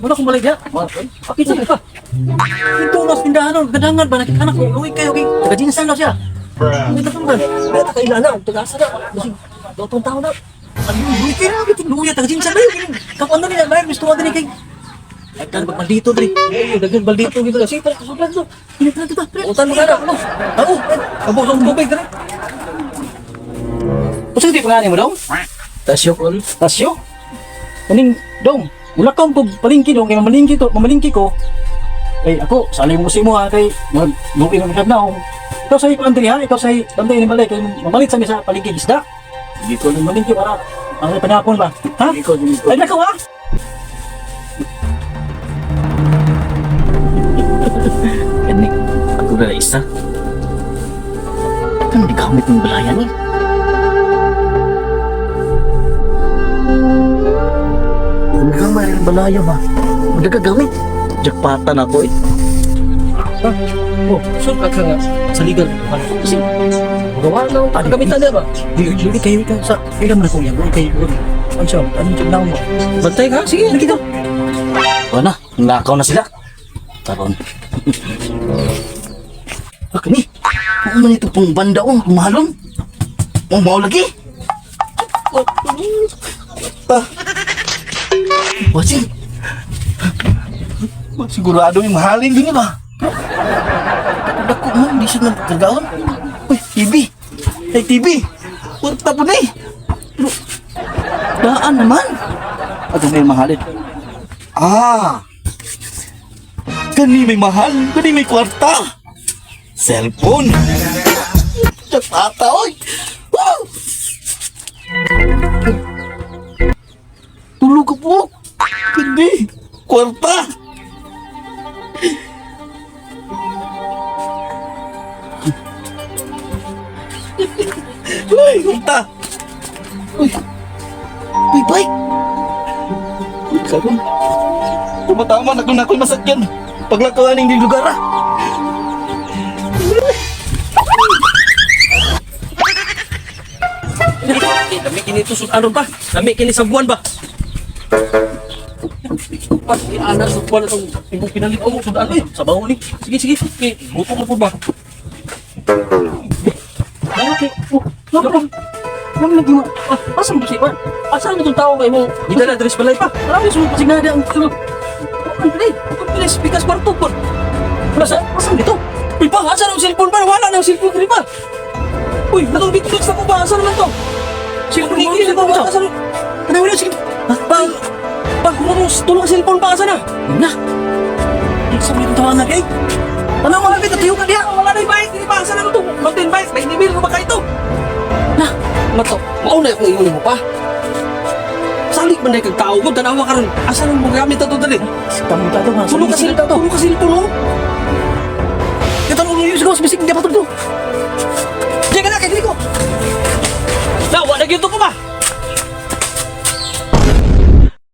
Wala akong balay diha. Pakita ka pa. Ito nas tindahan nun. Gadangan ba? Nakita anak ko. Uwi kayo. Kay taga-jinsan daw siya. Ito pa man. Kaya ta kaila na, taga-asa na. Basig, dotong tao na. Ano yung kaya na? Luya, taga-jinsan na yun. Kapuan na nila. Bayar, gusto ka din kay. Daghan pag maldito dre. Eh, daghan baldito gito. Sige, tara, kasudlan to. Pinit na kita. Utan mo ka na. Ano? Ako. Abo sa tubig dre. Usa di pangalan mo dong? Tasyo kol. Tasyo. Kaning dong. Wala kang pag palingki dong kay mamalingki to, mamalingki ko. Kay ako, sali mo si mo ha kay mag lugi man kag naong. Ikaw sa kuan diri ha, ikaw sa bantay ni balay kay mamalit sa mi sa palingki isda. Hindi ko. Mamalingki para ang panapon ba? Ha? Hindi ko, hindi ko. Ay nakaw ha. Kani, ako na isa. Kan di gamit ng balayan ni. Kung gamay rin balaya ba? Magagagamit. Jackpatan ako eh. Oh, Sure ka ka nga sa legal. kasi Magawa na ang pagkagamitan niya ba? di di kayo ka sa kailan man ako yan, kayo. Ano siya? Anong tignan mo? Bantay ka, sige. Lagi daw. O na, nakaw na sila. Taron. Ah, kani. Ano man ito pong banda oh, mahalon. Oh, mau lagi. Ta. Wasing. Sigurado yung mahalin din ba? Dako man, di siya nagkagaon. Uy, TV. Hey, TV. Warta po na eh. Pero, daan naman. At may mahalin. Ah! Kani may mahal, kani may kwarta. Cellphone. Jackpata, oy! Woo! Tulog ka po. Hindi. Kwarta. Uy, kwarta. Uy. Uy, bike. Uy, karon. Tumatama na kung ako'y masakyan. Paglakawan ng lugar ah. Lami kini ito ano ba? Lami kini sa buwan ba? Pas ana sa buwan itong imong pinalit mo sudan eh. Sa bawo ni. Sige sige, okay. Buto ko po ba? Okay. Oh, no problem. Nang lagi mo. Ah, asa mo si Juan? Asa na itong tao kay mo? Gidala dress balay pa. Marami sa Sige na ang sulod. Andre, bilis bigas kwarto po. Wala sa asa dito? Uy pa, asa na ang cellphone pa? Wala na ang cellphone diri pa. Uy, natong bitbit sa ko ba? Asa naman to? Cellphone ni Ano ba? ba? Asa na? Ano wala sige. Ha? Pa, pa, tulong ang cellphone pa asa na? Na. Sa mga tawanan kay. Ano mo labit tayo ka diha? Wala na yung bike, diri pa asa na to? Mountain bike, may nibil ko ba kayo to? Na. Mato, mauna akong ingon mo pa. Salig man kag tao ko, tanawa karon. Asa nang mo gamit ato dali? Tamo ta to nga. Tulong ka cellphone, tulong ka cellphone oh. Kita ulo yung siguro bisig di pa to. Diyan ka na kay dili ko. Na, wala gyud to ko ba?